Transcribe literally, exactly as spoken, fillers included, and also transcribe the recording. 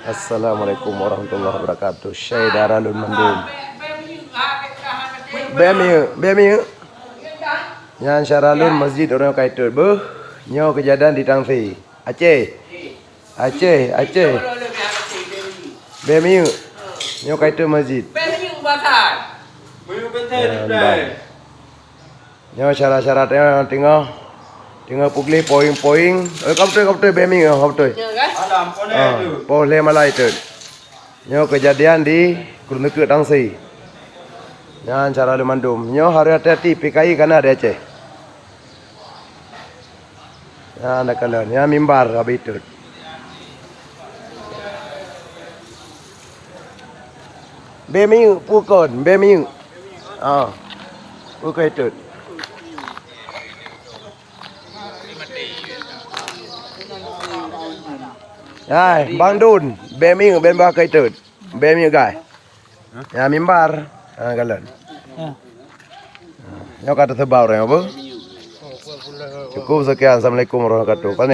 Assalamualaikum warahmatullahi wabarakatuh. Syedara lôn mandum. Bèe miyueb, bèe miyueb. Nyan syedara lôn masjid ureueng kai tôt beuh. Nyoe keujadian di Tangse. Aceh. Aceh, Aceh. Bèe miyueb. Nyoe kai tôt masjid. Nyan, ban. Nyoe syarat-syarat nyoe teungoh, teungoh peugleh poeng-poeng. Eh, ka beutôi, ka beutôi, bèe miyueb, ka beutôi. Nyoe kan? Ah, poh lhèe malai tôt. Nyoe keujadian di Krueng Teukeuek Tangse. Nyan syedara lôn mandum. Nyoe harôh hati-hati, P K I ka na di Aceh. Nyan na kalon, nyan mimbar habéh tôt. Bèe miyueb, peue kon, bèe miyueb. Ah. Peue kai tôt. Hai, Bang Dun, bèe miyueb, bèe bah kai tôt. Bèe miyueb gai. Ya, mimbar. Ha, kalon. Nyoe ka teuseubab ureueng apa? Cukup sekian. Assalamualaikum warahmatullahi wabarakatuh.